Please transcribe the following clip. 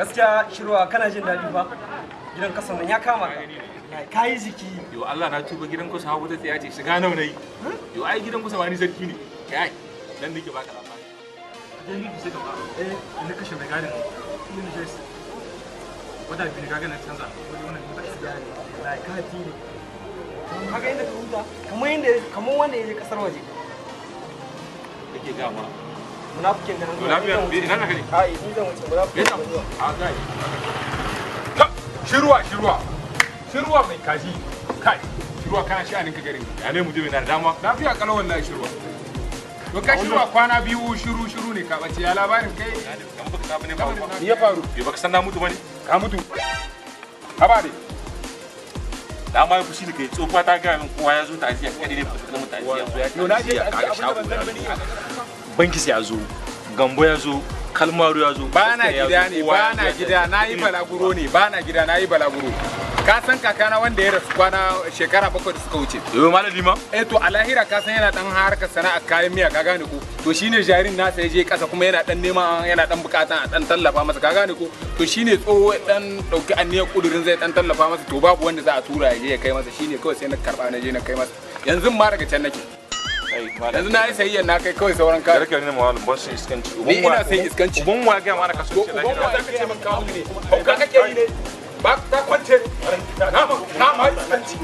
Gaskiya Shirwa, kana jin daɗi fa. Gidan kasan nan ya kama ka. Ka yi jiki. Yo Allah na tuba, gidan kusa hagu ta tsaya ce shiga nawa nayi. Yo ai gidan kusa ma ni sarki ne. Kai dan nake baka labari. Dan ni sai ka ba. Eh, ina kashe mai gadin. Ni ne shi. Wata biyu kaga na canza. Wani wannan ne Gaskiya ne. Wallahi ka ne. Kaga inda ka huta, kamar yanda kamar wanda ya je kasar waje. Kake ga ma. Munafikin ganin To lafiya, ina na kaje? Ai, ni zan wuce munafikin ganin zuwa. A kai. Shirwa, Shirwa. Shirwa mai kaji. Kai, Shirwa kana sha'anin ka garin. Ya ne mutum yana da dama. Lafiya kalau wallahi Shirwa. To kai Shirwa kwana biyu shiru shiru ne ka bace, ya labarin kai? Kamar baka sabu ne ba. Me ya faru? Yo baka san na mutu bane. Ka mutu. Haba dai. Da ma ya fushi da kai, tsofa ta ga min kowa ya zo ta'aziya, kai ne ba ka zama ta'aziya. Yo na je kaga abin da shago ban ya sani zo. bane. Bankis ya zo, Gambo ya zo, Kalmaru ya zo. Ba na ya zo, gida ne, kowa ya ba na zo. gida, na yi balaguro ne, ba na gida, na yi balaguro. Ka san kakana wanda ya rasu kwana shekara 7 da suka wuce. Yo malami ma. Eh to a lahira ka san yana dan harkar sana'a kayan miya, ka gane ko? To shine jarin nasa ya je kasa kuma yana dan nema, yana dan bukatan a dan tallafa masa, ka gane ko? To shine tsoho ya dan dauki aniyar kudurin zai dan tallafa masa, to babu wanda za a tura ya je ya kai masa, shine kawai sai na karba na je na kai masa. Yanzu ma daga can nake. Yanzu na yi sayayyan na kai kawai sauran kayan. Garka ne malam ban san iskanci. Ni ina son iskanci. Uban wa ga mana To kasuwanci. uban wa zaka ce min kawo ne? Hauka kake yi ne? Ba ta kwance ne? Na ma iskanci.